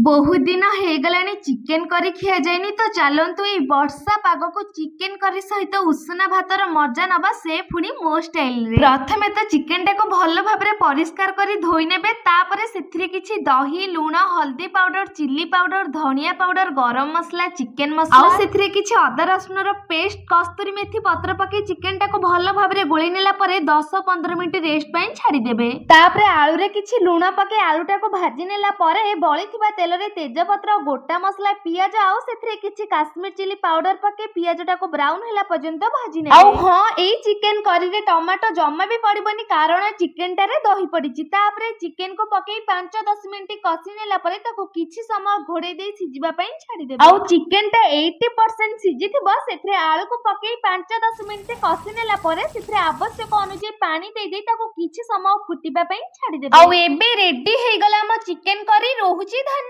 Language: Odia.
ବହୁତ ଦିନ ହେଇଗଲାଣି ଚିକେନ କରି ଖିଆଯାଇନି ତ। ଚାଲନ୍ତୁ, ଏଇ ବର୍ଷା ପାଗକୁ ଚିକେନ କରି ସହିତ ଉଷୁନା ଭାତର ମଜା ନବା, ସେ ପୁଣି ମୋ ଷ୍ଟାଇଲରେ। ପ୍ରଥମେ ତ ଚିକେନଟାକୁ ଭଲ ଭାବରେ ପରିଷ୍କାର କରି ଧୋଇ ନେବେ। ତାପରେ ସେଥିରେ କିଛି ଦହି, ଲୁଣ, ହଳଦୀ ପାଉଡର, ଚିଲି ପାଉଡର, ଧନିଆ ପାଉଡର, ଗରମ ମସଲା, ଚିକେନ ମସଲା ଆଉ ସେଥିରେ କିଛି ଅଦା ରସୁଣର ପେଷ୍ଟ, କସ୍ତୁରୀ ମେଥି ପତ୍ର ପକେଇ ଚିକେନଟାକୁ ଭଲ ଭାବରେ ଗୋଳେଇ ନେଲା ପରେ 10-15 ମିନିଟ ରେଷ୍ଟ ପାଇଁ ଛାଡ଼ିଦେବେ। ତାପରେ ଆଳୁରେ କିଛି ଲୁଣ ପକେଇ ଆଳୁଟାକୁ ଭାଜି ନେଲା ପରେ ବଳିଥିବା ତେଲରେ ତେଜପତ୍ର, ଗୋଟା ମସଲା, ପିଆଜ ଆଉ ସେଥିରେ କିଛି କାଶ୍ମୀର ଚିଲି ପାଉଡର ପକେଇ ପିଆଜଟାକୁ ବ୍ରାଉନ ହେଲା ପର୍ଯ୍ୟନ୍ତ ଭାଜି ନେବେ। ଆଉ ହଁ, ଏଇ ଚିକେନ କରିରେ ଟମାଟୋ ଜମା ବି ପଡିବନି, କାରଣ ଚିକେନଟାରେ ଦହି ପଡିଛି। ତାପରେ ଚିକେନକୁ ପକେଇ 5-10 ମିନିଟ କଷି ନେଲା ପରେ ତାକୁ କିଛି ସମୟ ଘୋଡେଇ ଦେଇ ସିଝିବା ପାଇଁ ଛାଡ଼ିଦେବେ। ଆଉ ଚିକେନଟା 80% ସିଝିଥିବ, ସେଥିରେ ଆଳୁକୁ ପକେଇ 5-10 ମିନିଟ କଷି ନେଲା ପରେ ସେଥିରେ ଆବଶ୍ୟକ ଅନୁଯାୟୀ ପାଣି ଦେଇ ଦେଇ ତାକୁ କିଛି ସମୟ ଫୁଟିବା ପାଇଁ ଛାଡ଼ିଦେବେ। ଆଉ ଏବେ ରେଡି ହେଇଗଲା ଆମ ଚିକେନ କରି। ରହୁଛି, ଧନ୍ୟବାଦ।